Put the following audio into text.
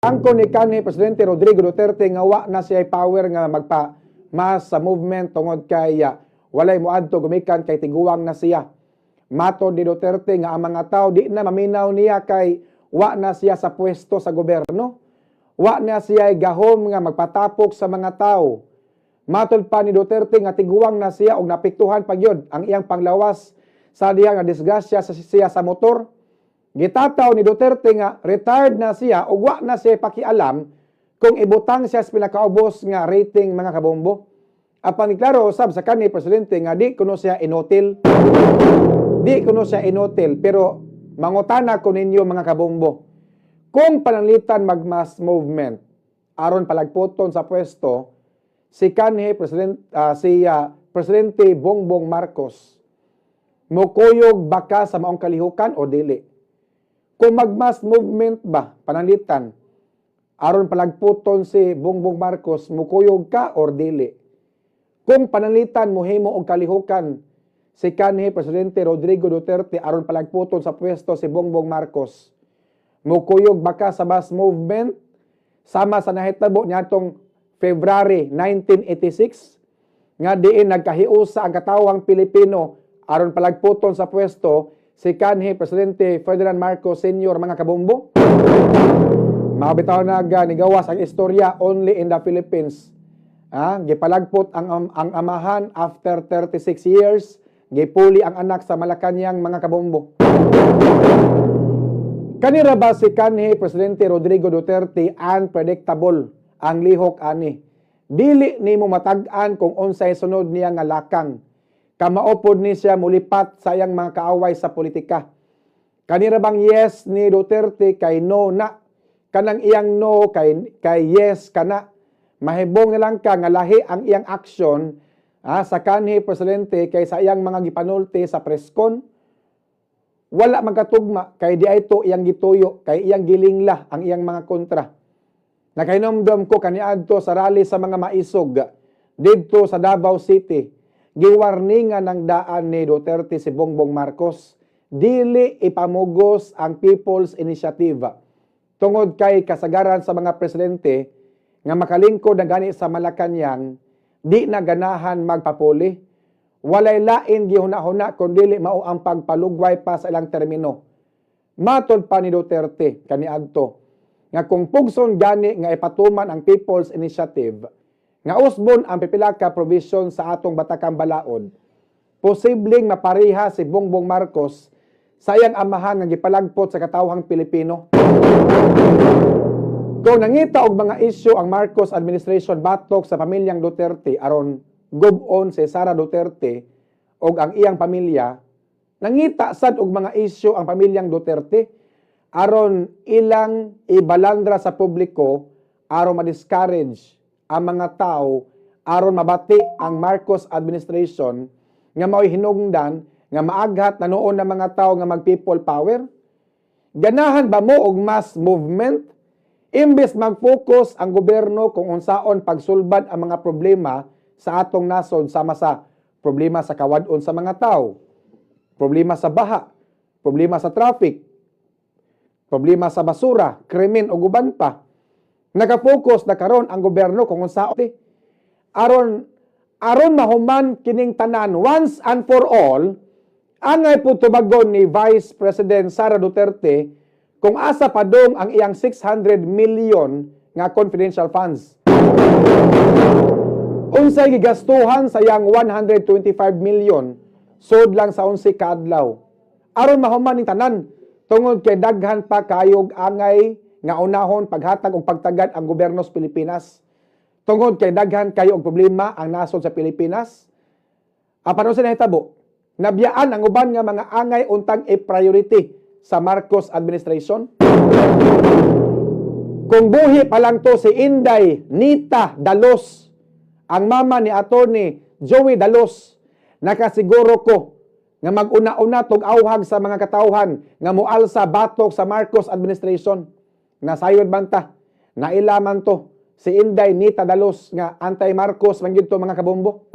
Angkon ni kanhi Presidente Rodrigo Duterte nga wa na siya power nga magpa mass sa movement tungod kay walay moadto gumikan kay tiguang na siya. Matod ni Duterte nga ang mga tao di na maminaw niya kay wa na siya sa pwesto sa gobyerno. Wa na siya gahom nga magpatapok sa mga tao. Matod pa ni Duterte nga tiguang na siya og naapektuhan pa gyud ang iyang panglawas sa diha nga disgrasya sa siya sa motor. Gitataw ni Duterte nga retired na siya ug wa na siya pakialam kung ibutang siya sa pinakaubos nga rating, mga kabombo. Apan klaro usab sa kanhi presidente nga di kuno siya inutil. Di kuno siya inutil, pero mangutana ko ninyo, mga kabombo. Kung pananglitan mag-mass movement aron palagputon sa pwesto si kanhi president si Presidente Bongbong Marcos, mukuyog ba ka sa maong kalihukan o dili? Kung mag-mass movement ba, pananglitan, aron palagputon si Bongbong Marcos, mukuyog ka or dili? Kung pananglitan mohimo og kalihukan si kanhi Presidente Rodrigo Duterte aron palagputon sa pwesto si Bongbong Marcos, mukuyog ba ka sa mass movement sama sa nahitabo niadtong February 1986 nga diin nagkahiusa ang katawang Pilipino aron palagputon sa pwesto si kanhi Presidente Ferdinand Marcos Sr., mga kabombo? Mao bitaw nag nigawas ang istorya only in the Philippines. Gipalagpot ang amahan after 36 years, gipuli ang anak sa Malacanang, mga kabombo. Kanira ba si kanhi Presidente Rodrigo Duterte, unpredictable ang lihok ani? Dili nimo matag-an kung unsay sunod niya nga lakang. Kamao pod ni siya mulipat sa iyang mga kaaway sa politika. Kanira bang yes ni Duterte kay no na? Kanang iyang no kay yes kana. Mahibong na lang ka nga lahi ang iyang action sa kanhi presidente kay sa iyang mga gipanulti sa presscon. Wala magkatugma kay di ito iyang gituyo kay iyang gilingla ang iyang mga kontra. Nakahinomdom ko kaniadto sa rally sa mga maisog didto sa Davao City. Giwarningan ng daan ni Duterte si Bongbong Marcos. Dili ipamugos ang People's Initiative. Tungod kay kasagaran sa mga presidente nga makalingkod na gani sa Malacanang, di na ganahan magpapuli. Walay lain gihuna-huna kun dili mao ang pagpalugway pa sa ilang termino. Matod pa ni Duterte kaniadto nga kung pugson gani nga ipatuman ang People's Initiative nga usbon ang pipila ka provision sa atong batakang balaod, posibleng mapareha si Bongbong Marcos sa iyang amahan nga gipalagpot sa katawhang Pilipino. Kung nangita og mga isyu ang Marcos administration batok sa pamilyang Duterte aron gub-on si Sara Duterte og ang iyang pamilya, nangita sad og mga isyu ang pamilyang Duterte aron ilang ibalandra sa publiko aron ma-discourage ang mga tao aron mabati ang Marcos administration nga mao'y hinungdan nga maaghat na noon ng mga tao nga mag people power. Ganahan ba mo og mass movement? Imbes mag-focus ang gobyerno kung unsaon pagsulbad ang mga problema sa atong nasod sama sa problema sa kawad-on sa mga tao, problema sa baha, problema sa traffic, problema sa basura, krimen ug uban pa. Naka-focus na karon ang gobyerno kung unsaon aron aron mahuman kining tanan once and for all. Angay po tubagon ni Vice President Sara Duterte kung asa padong ang iyang 600 million nga confidential funds. Unsay gigastuhan sa iyang 125 million sud lang sa 11 ka adlaw? Aron mahuman ning tanan tungod kay daghan pa kayog angay nga unahon paghatag og pagtagad ang gobyerno sa Pilipinas. Tungod kay daghan kayo og problema ang nasod sa Pilipinas. Apan unsa nahitabo? Nabiyaan ang uban nga mga angay untang i-priority sa Marcos administration. Kung buhi pa lang to si Inday Nita Dalos, ang mama ni Attorney Joey Dalos, nakasiguro ko nga mag-una-una tog awhag sa mga katawhan nga mualsa batok sa Marcos administration. Nasayod banta, nailaman to si Inday Nita Dalos nga anti-Marcos man gyud to, mga kabombo.